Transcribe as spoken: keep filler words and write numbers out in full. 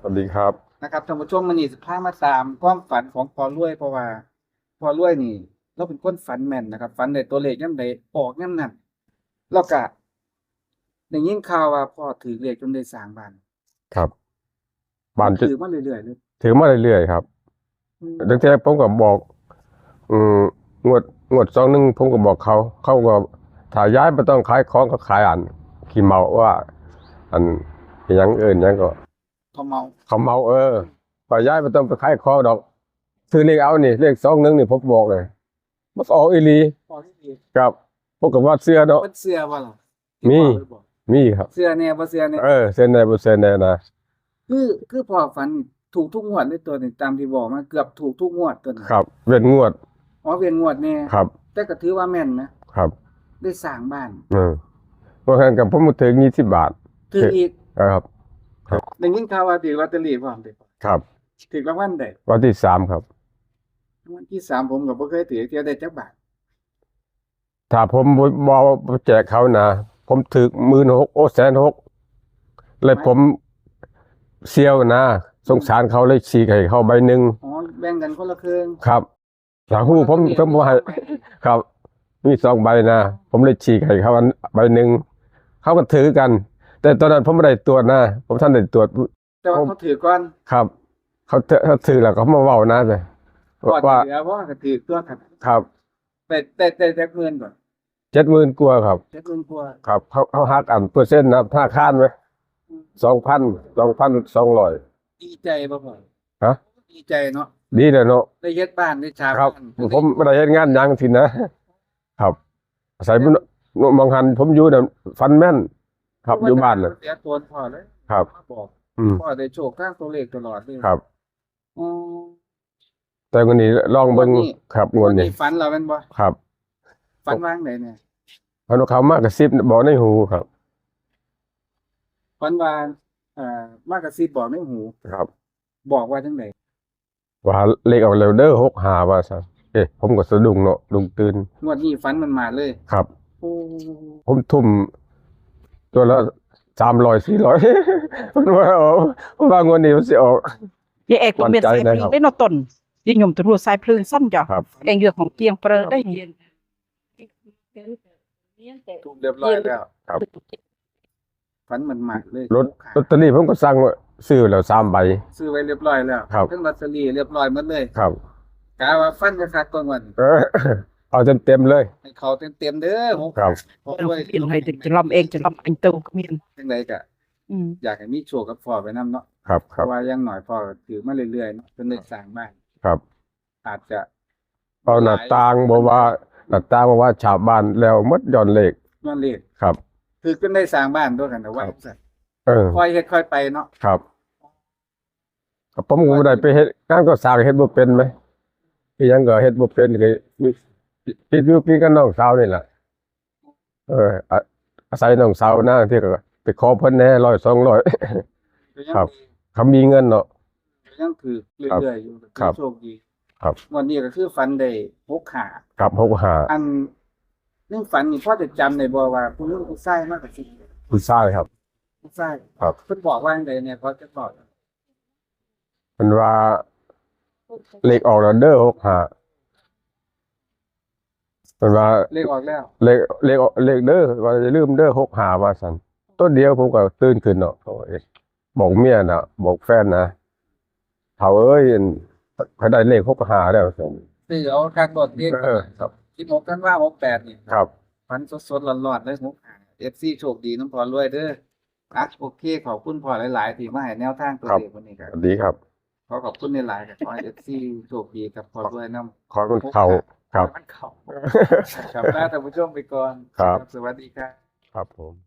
สวัสดีครับ นะครับท่านผู้ชม มื้อนี้สิพามาตามความฝันของพ่อรวย เพราะว่าพ่อรวยนี่ เราเป็นคนฝันแม่นนะครับ ฝันได้ตัวเลขยามใดออกยามนั้น แล้วก็ได้ยินข่าวว่าพ่อถือเลขจนได้สร้างบ้าน ครับ บ้านจะ ถือมาเรื่อยๆเลย ถือมาเรื่อยๆครับ อืม ตั้งแต่ผมก็บอก อืมงวดงวดสองหนึ่งผมก็บอกเขา เขาก็ถ้าย้ายไม่ต้องขายของก็ขายอันขี้เมาว่า อันอหยังเอิ้นหยังก็ เขาเมา เขาเมาเออว่าย้ายไม่ต้องไปขายของดอก ซื้อเลขเอานี่เลขสองหนึ่งนี่ผมบอกเลยมันออกอีหลี พ่อที่ดี ครับผมก็ว่าเชื่อเนาะ เพิ่นเชื่อบ่ล่ะ มี ที่พ่อไปบอก มีครับ เชื่อแน่บ่เชื่อแน่ เออเชื่อแน่บ่เชื่อแน่นะ คือคือพ่อฝันถูกทุกงวดเลยตัวนี้ ตามที่บอกมาเกือบถูกทุกงวดตัวนี้ ครับเว้นงวด อ๋อเว้นงวดแน่ ครับ แต่ก็ถือว่าแม่นนะครับ ได้สร้างบ้าน เออว่ากันกับผมมาถึงยี่สิบบาท ถืออีก ครับ ได้ยินข่าวว่าถือลอตเตอรี่พร้อมเด้ ครับ ถือรางวัลใด วันที่สามครับ รางวัลที่สามผมก็บ่เคยถือเที่ยวได้จักบาท ถ้าผมบอบแจกเขานะ ผมถือหมื่นหกโอ้แสนหกเลยผมเสียวนะ สงสารเขาเลยฉีกให้เขาใบหนึ่ง อ๋อแบ่งกันคนละครึ่ง ครับถ้าฮู้ผมผมบ่ให้ครับ มีสองใบนะ ผมเลยฉีกให้เขาอันใบหนึ่งเขาก็ถือกัน แต่ตอนนั้นผมไม่ได้ตรวจนะ ผมท่านได้ตรวจ แต่ว่าเขาถือก่อน ครับ เขาถือเขาถือแล้วเขามาเว้านะแต่ ก่อน ว่า เหลือเพราะว่าก็ถือตัวครับ ครับ แต่แต่แต่แต่เงินก่อน เจ็ดหมื่นกว่าครับ เจ็ดหมื่นกว่า ครับเขาเขาหักอันเปอร์เซ็นต์นะธนาคารไหมสองพันสองพันสองร้อย ดีใจบ่พ่อ ฮะ ดีใจเนาะ ดีเลยเนาะ ได้เฮ็ดบ้านได้ฉาบ ครับ บ้าน ผมไม่ได้เฮ็ดงานหยังสินะ ครับอาศัยมันมองหันผมอยู่น่ะฝันแม่น ครับอยู่บ้านน่ะ เสียโตนพ่อเลย ครับ มาบอก อืม พ่อได้โชคทางตัวเลขตลอดเลย ครับ อ๋อ แต่วันนี้ลองเบิ่ง งวดนี้ ครับงวดนี้ ฝันเราเป็นบ่ ครับ ฝันว่างไหนเนี่ย เขาเขามากระซิบบอกในหูครับ ฝันว่าเอ่อมากระซิบบอกในหู ครับ บอกว่าจังได ว่าเลขออกแล้วเด้อหกห้าว่าซะเอ๊ะผมก็สะดุ้งเนาะลุกตื่น งวดนี้ฝันมันมาเลย ครับ โอ้ ผมทุ่มตัวละสามร้อยสี่ร้อยมันว่าเอามันว่างวดนี้มันสิออก ยายแอกต้องเปลี่ยนสายเพลงได้เนาะตนยิ่งยมตำรวจสายเพลงสั้นจ้ะ ครับ แองเยือกของเกียงเปรอได้ ถูกเรียบร้อยแล้ว ครับ ฝันมันมาเลย รถลอตเตอรี่ผมก็สั่งไว้ซื้อแล้วสามใบ ซื้อไว้เรียบร้อยแล้ว ครับ ทั้งลอตเตอรี่เรียบร้อยหมดเลย ครับ กะว่าฟันจะคักกว่าวัน เออเอาเต็มเต็มๆเลย ให้เขาเต็มๆเด้อหก ครับ ขอ เรา ด้วย เปลี่ยนให้เด็กจะลำเองจะลำอันเตอร์ก็มี จังไดกะ อืม อยากให้มีโชคกับพ่อไปนำเนาะ ครับค เพ รับ ราะว่าอย่างน้อยพ่อก็ถือมาเรื่อยๆเนาะจนได้สร้างบ้าน ครับ อาจจะ เอาหน้าต่างบอกว่าหน้าต่างบอกว่าฉาบบ้านแล้วหมดย้อนเลข ย้อนเลข ครับ ถือจนได้สร้างบ้านด้วยกันนะว่า ครับ ซั่น เออ ค่อยเฮ็ดค่อยไปเนาะ ครับผมก็บ่ได้ไปเฮ็ดงานก็สร้างเฮ็ดบ่เป็นไหมอีหยังก็เฮ็ดบ่เป็นก็มีติดอยู่กินกับน้องสาวนี่แหละเอออาอาศัยน้องสาวนะที่ก็ไปขอเพิ่นแหน่ร้อยสองร้อย ก็ยัง ครับ เขามีเงินเนาะ ก็ยังถือเรื่อยๆอยู่ ครับ โชคดี ครับ วันนี้ก็คือฝันได้หกห้า ครับหกห้า อันนึงฝันนี่พ่อจะจำได้บ่ว่าผู้หญิงผู้ชายมากกว่าสิ ผู้ชายครับ ผู้ชาย ครับ เพิ่นบอกว่าจังไดเนี่ยพ่อจะบอก มันว่าเลขออกแล้วเด้อหกห้ามันว่า เลขออกแล้ว เลขเลขเลขเด้อว่าอย่าลืมเด้อหกห้าว่าซั่นตัวเดียวผมก็ตื่นขึ้นเนาะโอ้ยบอกเมียน่ะ บอกแฟนนะเฒ่าเอ้ยอันเขาได้เลขหกห้าแล้วซั่น ซื้อเอาคักรถเอง เออครับ สิบหกธันวาหกแปดนี่ ครับ ฝันสดๆร้อนๆเลยหกห้า เอฟซี โชคดีนำพ่อรวยเด้ออ่ะโอเค ขอบคุณพ่อหลายๆที่มาให้แนวทางตัวเลขวันนี้ครับ สวัสดีครับ ขอขอบคุณหลายๆครับขอให้ เอฟซี โชคดีกับพ่อรวยนำ ขอให้มันเข้าครับ มันเข้าครับลาท่านผู้ชมไปก่อน ครับ สวัสดีครับ ครับผม